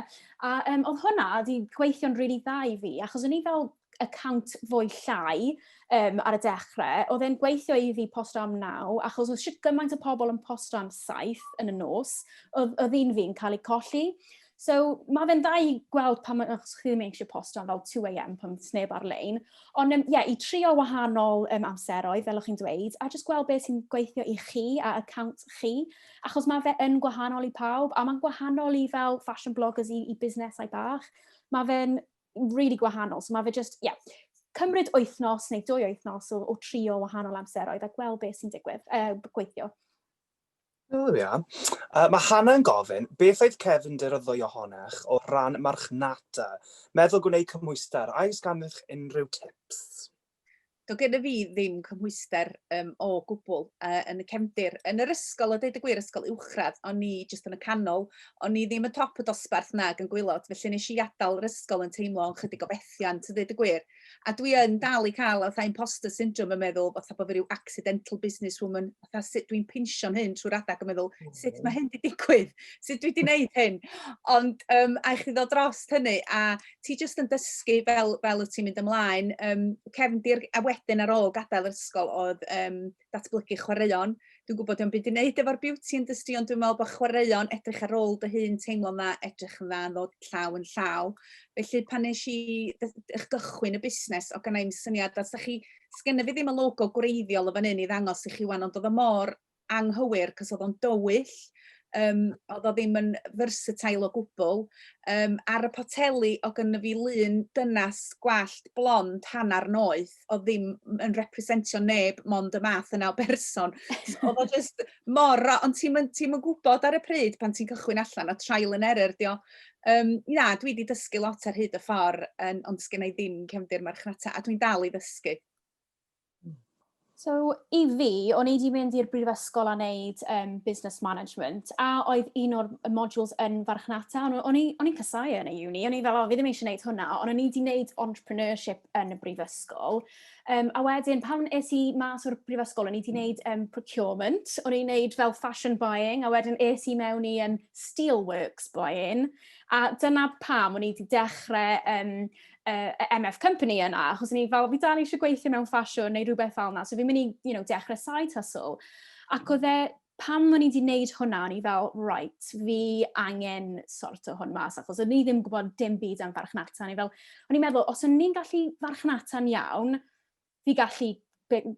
A oedd hwnna wedi gweithio'n really dda i fi, achos o'n i fel account fwy llai ar y dechrau, oedd e'n gweithio i fi posto am 9, achos oedd shwt gymaint o pobl yn posto am 7 yn y nos, oedd un fi'n cael ei colli. So mae fe'n dda i gweld pan achos chi ddim eisiau posto am fel 2 a.m. pan sneb ar-lein. Ond yeah, i trio wahanol amseroedd, fel o'ch chi'n dweud, a just gweld beth sy'n gweithio i chi a account chi, achos mae fe yn gwahanol i pawb, a mae'n gwahanol i fel fashion bloggers i busnesau bach. Mae fe'n really gwahanol, so mae fe just, yeah, cymryd wythnos neu 2 wythnos o trio wahanol amseroedd a gweld beth sy'n digwydd, gweithio. Oh, there we are. Mae Hannah yn gofyn, "Beth oedd cefndir y ddwy ohonoch o ran marchnata? Meddwl gwneud cymhwyster, oes ganddoch unrhyw tips?" Do gen fi ddim cymhwyster o gwbl yn y cefndir. Yn yr ysgol, a deud y gwir, ysgol uwchradd, o'n i jyst yn y canol. O'n i ddim y top y dosbarth nag yn gwaelod, felly nes i adael yr ysgol yn teimlo yn chydig o fethiant, a deud y gwir. A dwi yn dal i cael fatha imposter syndrome yn meddwl fatha bod fi ryw accidental businesswoman, fatha sut dwi'n pinsio'n hyn trwy'r adag yn meddwl, sut mae hyn 'di digwydd? Sut dwi 'di wneud hyn? Ond a i chdi ddod dros hynny, a ti jyst yn dysgu fel wyt ti'n mynd ymlaen. Cefndir, a wedyn ar ôl gadael yr ysgol oedd datblygu chwaraeon. Dwi'n gwybod dio'm byd i wneud efo'r beauty industry, ond dwi'n meddwl bod chwaraeon, edrych ar ôl dy hun, teimlo'n dda, edrych yn dda, yn ddod llaw yn llaw. Felly pan nes i gychwyn y busnes, oedd gynna i'm syniad, a chi, sgenna fi ddim y logo gwreiddiol o fan hyn i ddangos i chi wan, ond oedd o mor anghywir, cos oedd o'n dywyll, oedd o ddim yn versatile o gwbl. Ar y poteli, oedd gynna fi lun dynas gwallt blond hanner noeth, oedd ddim yn representio neb mond y math yna o berson. So, oedd o just mor, ond ti'n ti gwybod ar y pryd pan ti'n cychwyn allan a trial and error dio. Na, dwi wedi dysgu lot ar hyd y ffordd, ond sgen i ddim cefndir marchnata, a dwi'n dal i ddysgu. So, i fi, o'n i wedi mynd i'r brifysgol a wneud business management, a oedd un o'r modules yn farchnata. O'n i'n casau yn y uni, o'n i fel, "O, fi ddim eisiau gwneud hwnna," ond o'n i wedi gwneud entrepreneurship yn y brifysgol. A wedyn, pan es i mas o'r brifysgol, o'n i wedi gwneud procurement, o'n i'n gwneud fel fashion buying, a wedyn es i mewn i steelworks buying, a dyna pam o'n i wedi dechrau MF Company yna, achos o'n i fel, fi dal eisiau gweithio mewn ffasiwn neu rhywbeth fel yna, so fi'n mynd i dechrau side hustle. Ac oedd e, pam o'n i wedi gwneud hwnna, o'n i fel, "Right, fi angen sort o hwn mas," achos o'n i ddim yn gwybod dim byd am farchnata. O'n i fel, o'n i'n meddwl, os o'n i'n gallu farchnata'n iawn, fi gallu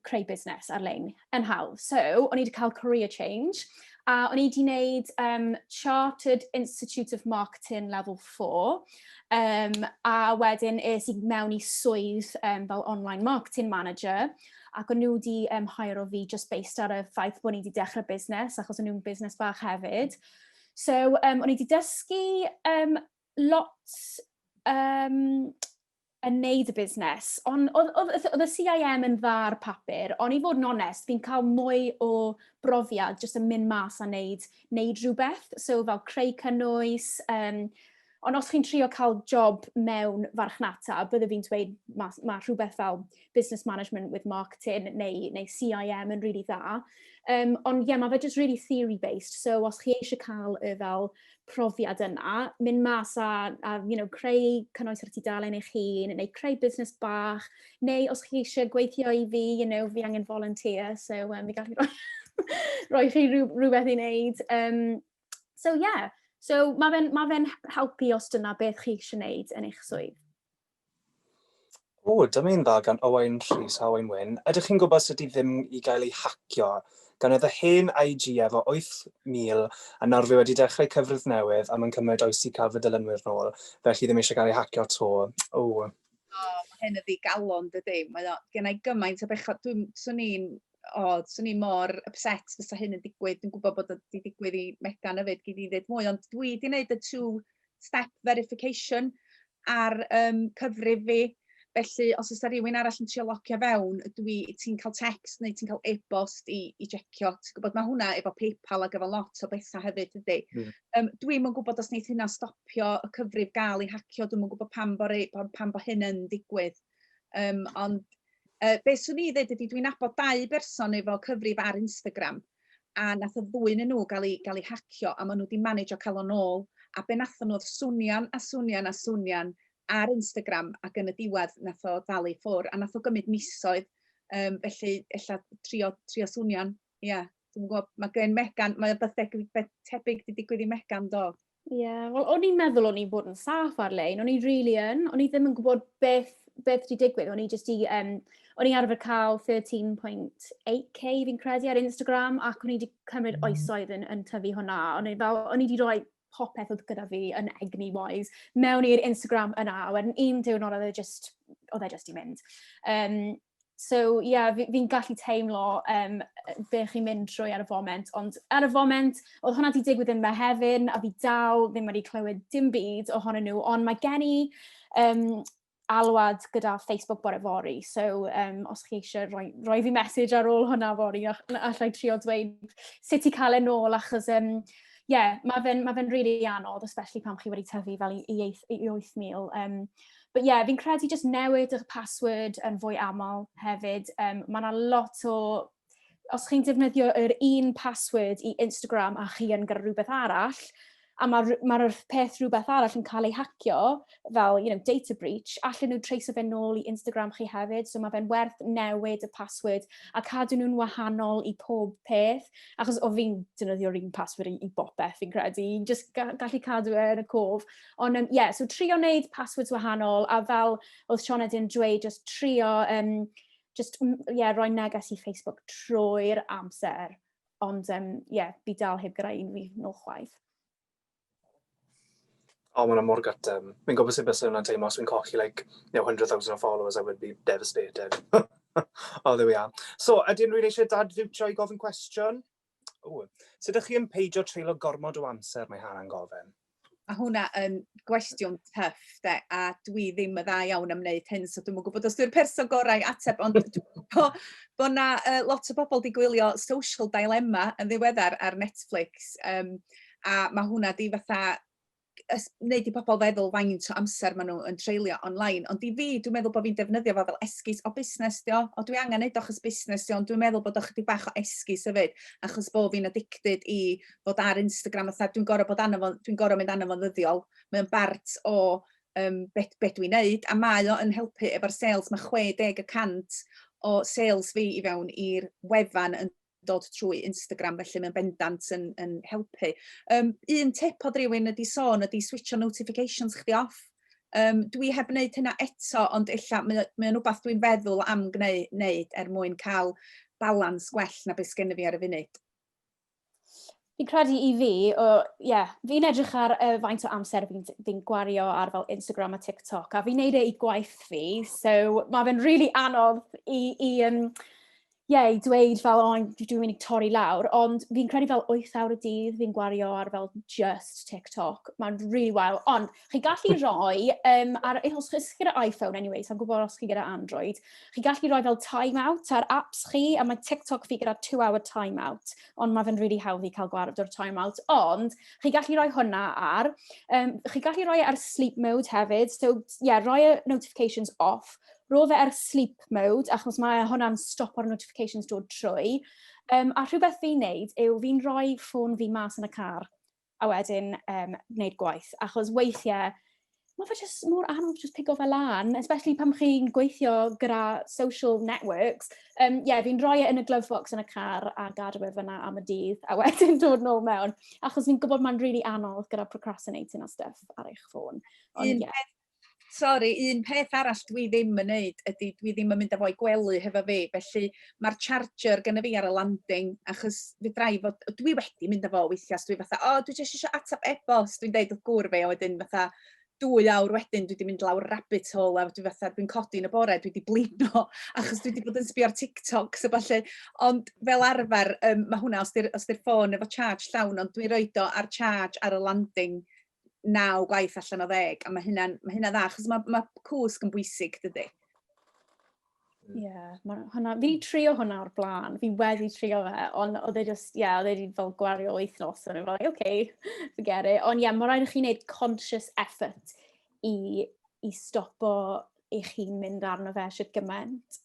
creu busnes ar-lein yn hawdd. So, o'n i wedi cael career change, a o'n i wedi gwneud Chartered Institute of Marketing Level 4, a wedyn es i mewn i swydd fel online marketing manager, ac o'n nhw wedi hire o fi just based ar y ffaith bod ni wedi dechrau busnes, achos o'n nhw'n busnes bach hefyd. So, o'n i wedi dysgu lot yn neud y busnes, ond oedd y CIM yn dda ar papur, ond i fod yn onest, fi'n cael mwy o brofiad jyst yn mynd mas a neud rhywbeth. So fel creu cynnwys, ond os chi'n trio cael job mewn farchnata, bydde fi'n dweud ma rhywbeth fel business management with marketing neu CIM yn really dda. Ond ie, yeah, mae fe just really theory-based, so os chi eisiau cael y fel profiad yna, mynd mas a creu cynnwys ar tudalen eich hun, neu creu busnes bach, neu os chi eisiau gweithio i fi, fi angen volunteer, so fi gallu rhoi chi rhywbeth i wneud. So yeah, so mae fe'n ma fe helpu os dyna beth chi eisiau wneud yn eich swydd. O, dyma un dda gan Owain Rhys a Owain Wyn. Ydych chi'n gwybod sut i ddim i gael ei hacio? Gan oedd y hen IG efo 8,000 a nawr fi wedi dechrau cyfrif newydd a mae'n cymryd oes i cael fy dilynwyr nôl, felly ddim eisiau gael ei hacio 'to. O. O, mae hyn yn ddigalon, dydy. Mae o, gen i gymaint o bechod. Dwi'n, swn i'n, o, swn i'n mor upset fysa hyn yn digwydd. Dwi'n gwybod bod o wedi digwydd i Megan hefyd, gyd i ddweud mwy, ond dwi wedi gwneud y two-step verification ar cyfrif fi. Felly, os oes 'na rhywun arall yn trio logio fewn, ti'n cael text neu ti'n cael e-bost i jecio. Ti'n gwybod, mae hwnna efo PayPal ac efo lot o bethau hefyd, dydy. Dwi'm yn gwybod os wneith hynna stopio y cyfrif gael ei hacio. Dwi'm yn gwybod pam bo hyn yn digwydd. Ond be swn i ddweud ydy dwi'n nabod dau berson efo cyfrif ar Instagram a nath y ddwy yn nhw gael eu hacio a maen nhw wedi manage o cael o nôl. A be nathon nhw oedd swnian a swnian a swnian ar Instagram ac yn y diwedd nath o ddal i ffwr a nath o gymryd misoedd. Felly ella trio swnian. Ie, yeah, dwi'n gwybod, mae gen Megan, mae o beth tebyg wedi digwydd i Megan, do? Ie, yeah, wel o'n i'n meddwl o'n i'n bod yn saff ar-lein, o'n i'n really yn, o'n i ddim yn gwybod beth wedi digwydd, o'n i just i, o'n i arfer cael 13.8K fi'n credu ar Instagram, ac o'n i wedi cymryd oesoedd yn tyfu hwnna, o'n i fel, o'n i wedi rhoi popeth oedd gyda fi yn egni-wise mewn i'r Instagram yna, a wedyn un diwrnod oedd e just i mynd. So ie, yeah, fi gallu teimlo be chi'n mynd trwy ar y foment, ond ar y foment, oedd hwnna wedi digwydd yn Mehefin, a fi dal ddim wedi clywed dim byd ohonyn nhw, ond mae gen i alwad gyda Facebook bore fory, so os chi eisiau rhoi fi message ar ôl hwnna fory, allai trio dweud sut i cael e nôl, achos yeah, mae fe'n ma fe really anodd, especially pan chi wedi tyfu fel i 8,000. Um, But yeah, fi'n credu just newid eich password yn fwy aml hefyd. Mae yna lot o... Os chi'n defnyddio yr un password i Instagram a chi yn gyda rhywbeth arall, a mae'r ma peth rhywbeth arall yn cael ei hacio, fel data breach, allan nhw trace fe nôl i Instagram chi hefyd, so mae fe'n werth newid y password a cadw nhw'n wahanol i pob peth, achos o fi'n defnyddio'r un password i bopeth fi'n credu, just gallu cadw e yn y cof. Ond yeah, so trio wneud passwords wahanol, a fel oedd Sioned yn dweud, just trio, just, yeah, rhoi neges i Facebook trwy'r amser. Ond, yeah, fi dal heb gyda un fi nôl chwaith. O, oh, mae'n mor gutting. Fi'n gwybod sut bys hwnna'n teimlo os fi'n colli like, 100,000 of followers, I would be devastated. Oh, there we are. So, ydy unrhyw un eisiau dadfutio i gofyn cwestiwn? O, sut ydych chi yn peidio treulio gormod o amser, mae Hannah'n gofyn? Mae hwnna yn gwestiwn tough, de, a dwi ddim yn dda iawn am wneud hyn, so dwi'm yn gwybod os dwi'n person gorau i ateb, ond dwi'n gwybod bod na lot o bobl wedi gwylio Social Dilemma yn ddiweddar ar Netflix, a mae hwnna di fatha wneud i bobl feddwl faint o amser maen nhw yn treulio online. Ond i fi, dwi'n meddwl bod fi'n defnyddio fo fel esgus o busnes dio. O, dwi angen neud o achos busnes dio, ond dwi'n meddwl bod o chydig bach o esgus hefyd, achos bod fi'n addicted i fod ar Instagram, fatha dwi'n gorfod bod arno fo, dwi'n gorfod mynd arno fo'n ddyddiol. Mae'n bart o be dwi'n neud, a mae o yn helpu efo'r sales. Mae 60% o sales fi i fewn i'r wefan yn dod trwy Instagram, felly mae'n bendant yn helpu. Un tip oedd rhywun ydi sôn ydi switcho notifications chdi off. Dwi heb wneud hynna eto, ond ella mae o'n rhywbeth dwi'n feddwl am gwneud er mwyn cael balans gwell na beth sgenna fi ar y funud. Fi'n credu i fi, o, yeah, fi'n edrych ar faint o amser fi gwario ar fel Instagram a TikTok, a fi'n neud e i gwaith fi, so mae fe'n really anodd i, yeah, i dweud fel, "Oh, dwi'n mynd i torri lawr," ond fi'n credu fel 8 awr y dydd fi'n gwario ar fel just TikTok. Mae'n really wild. Ond chi gallu rhoi, ar, os chi gyda iPhone anyway, so gwybod os chi gyda Android, chi gallu rhoi fel time-out ar apps chi, a mae TikTok fi gyda 2-hour time-out, ond mae fe'n really hawdd i cael gwared o'r time-out. Ond chi gallu rhoi hwnna ar, chi gallu rhoi ar sleep mode hefyd, so yeah, rhoi y notifications off, ro fe ar sleep mode, achos mae hwnna'n stopo'r notifications dod trwy. A rhywbeth fi'n neud yw fi'n rhoi ffôn fi mas yn y car a wedyn wneud gwaith. Achos weithiau, mae fe just mor anodd just pigo fe lan, especially pan chi'n gweithio gyda social networks. Yeah, fi'n rhoi e yn y glove box yn y car a gadw e fyna am y dydd, a wedyn dod nôl mewn. Achos fi'n gwybod mae'n really anodd gyda procrastinating a stuff ar eich ffôn. Ond, un yeah. Sori, un peth arall dwi ddim yn neud ydy dwi ddim yn mynd â fo i gwely hefo fi, felly mae'r charger gyda fi ar y landing, achos fedra i fod, dwi wedi mynd â fo weithiau, so dwi fatha, "O, dwi jyst eisiau ateb e-bost," dwi'n deud wrth gŵr fi, a wedyn fatha 2 awr wedyn dwi wedi mynd lawr rabbit hole a dwi fatha, dwi'n codi yn y bore, dwi wedi blino, achos dwi wedi bod yn sbio ar TikToks a ballu. Ond fel arfer, mae hwnna, os di'r ffôn efo charge llawn, ond dwi'n roed o ar charge ar y landing 9 gwaith allan o 10, a mae hynna dda, achos mae cwsg yn bwysig, dydy? Ie, yeah, ma' hwnna, fi wedi trio hwnna o'r blaen, fi wedi trio fe, ond oedd e just, ie, yeah, oedd e wedi fel gwario wythnos, o'n i'n fel, "Okay, forget it." Ond ie, yeah, mae rhaid i chi wneud conscious effort i stopo eich hun mynd arno fe shwt gymaint.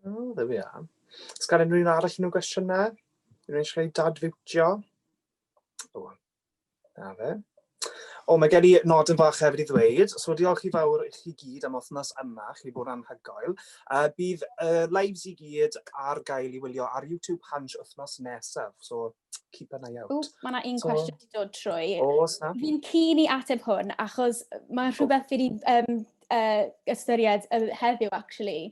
Oh, there we are. Os gael unrhyw un arall unrhyw gwestiynau? Unrhyw un eisiau cael ei dadfutio? O, na fe. O, mae gen i nodyn bach hefyd i ddweud. So, diolch i fawr i chi gyd am wythnos yma, chi wedi bod anhygoel. Bydd lives i gyd ar gael i wylio ar YouTube Hansh wythnos nesaf. So, keep an eye out. Ww, mae yna un cwestiwn wedi dod trwy. Oes na? Fi'n keen i ateb hwn, achos mae'n rhywbeth fi wedi ystyried heddiw, actually.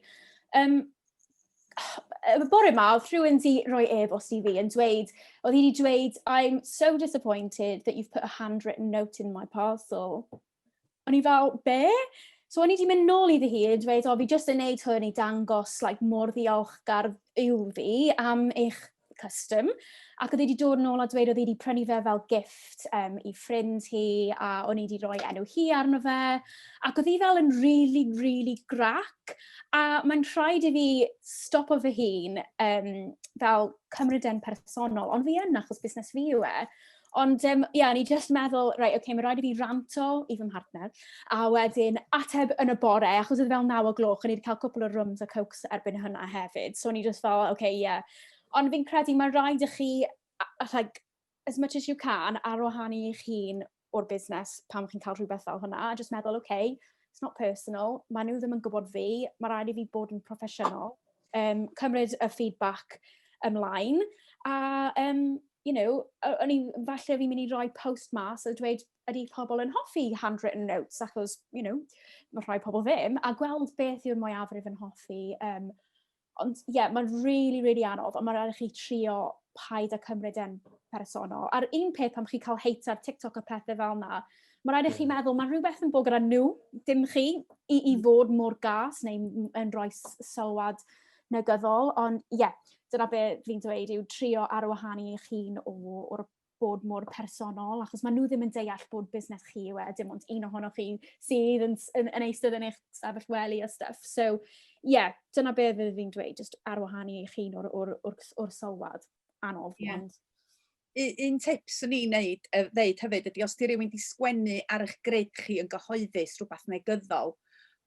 Y bore yma, oedd rhywun di rhoi e-bost i fi yn dweud, oedd hi wedi dweud, "I'm so disappointed that you've put a handwritten note in my parcel." O'n i fel, "Be?" So o'n i wedi mynd nôl iddi hi yn dweud, "O, fi jyst yn neud hwn i dangos like, mor ddiolchgar yw fi am eich custom." Ac oedd hi wedi dod nôl a dweud oedd hi wedi prynu fe fel gift i ffrind hi a o'n i wedi rhoi enw hi arno fe. Ac oedd hi fel yn really, really grac. A mae'n rhaid i fi stopo fy hun fel cymryd e'n personol, ond fi yn achos busnes fi yw e. Ond ie, yeah, ni just meddwl, right, okay, mae rhaid i fi ranto i fy mhartner, a wedyn ateb yn y bore, achos oedd fel 9 o gloch, o'n i wedi cael cwpl o rums a cokes erbyn hynna hefyd. So o'n i just fel, okay, yeah. Ond fi'n credu mae rhaid i chi, like, as much as you can, ar wahanu eich hun o'r busnes pan chi'n cael rhywbeth fel hwnna, a just meddwl, okay, it's not personal, maen nhw ddim yn gwybod fi, mae rhaid i fi bod yn proffesiynol, cymryd y feedback ymlaen, a o'n i, falle fi'n mynd i roi post mas a dweud ydy pobl yn hoffi handwritten notes, achos, mae rhai pobl ddim, a gweld beth yw'r mwyafrif yn hoffi. Ond ie, yeah, mae'n really, really anodd, ond mae'n rhaid i chi trio paid â cymryd e'n personol. A'r un peth pan chi'n cael hate ar TikTok a pethau fel yna, mae rhaid i chi meddwl, mae rhywbeth yn bod gyda nhw, dim chi, i fod mor gas neu yn rhoi sylwad negyddol. Ond ie, yeah, dyna be fi'n dweud yw trio ar wahanu eich hun o'r bod mor personol, achos maen nhw ddim yn deall bod busnes chi yw e, dim ond un ohonoch chi sydd yn eistedd yn eich stafell wely a stuff. So, ie, yeah, dyna be fi'n dweud, just ar wahanu eich hun o'r sylwad anodd. Ond Un tip swn i'n ddeud hefyd ydy os di rhywun di sgwennu ar eich grid chi yn gyhoeddus rhywbeth negyddol,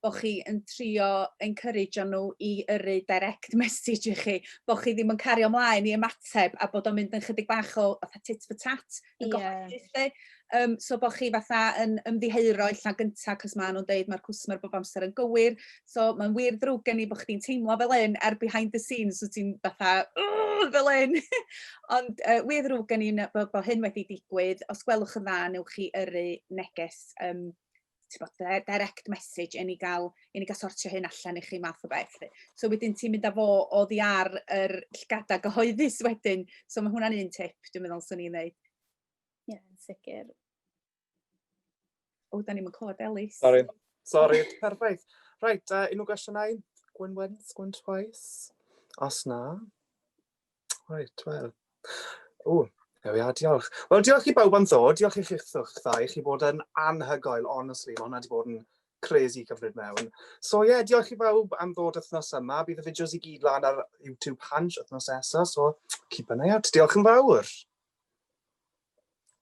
bod chi yn trio encourage nhw i yrru direct message i chi, bod chi ddim yn cario ymlaen i ymateb a bod o'n mynd yn chydig bach o fatha tit for tat yn gyhoeddus, 'lly. So bod chi fatha yn ymddiheuro illa gynta, cos maen nhw'n deud mae'r cwsmer bob amser yn gywir. So mae'n wir ddrwg gen i bod chdi'n teimlo fel un ar behind the scenes, so ti'n fatha, "Ugh," fel un. Ond wir ddrwg gen i bod hyn wedi digwydd. Os gwelwch yn dda, newch chi yrru neges ti'n bod, direct message i ni gael sortio hyn allan i chi, math o beth, 'lly. So wedyn ti'n mynd â fo oddi ar yr llgada gyhoeddus wedyn. So mae hwnna'n un tip, dwi'n meddwl swn i'n dweud. Ie, yeah, yn sicr. O, da ni'n clywed Elis. Sorry. Sorry, perffaith. Reit, unrhyw gwestiynau? Going once, going twice? Os na. Reit, wel. O, there we are, diolch. Wel, diolch i bawb am ddod. Diolch i chi'ch ddau. Chi bod yn anhygoel, honestly. Mae hwnna wedi bod yn crazy cymryd mewn. So ie, yeah, diolch i bawb am ddod wythnos yma. Bydd y fideos i gyd lan ar YouTube Hansh wythnos nesaf, so keep an eye out. Diolch yn fawr.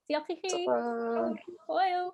Diolch i chi. Ta-ra. Hwyl.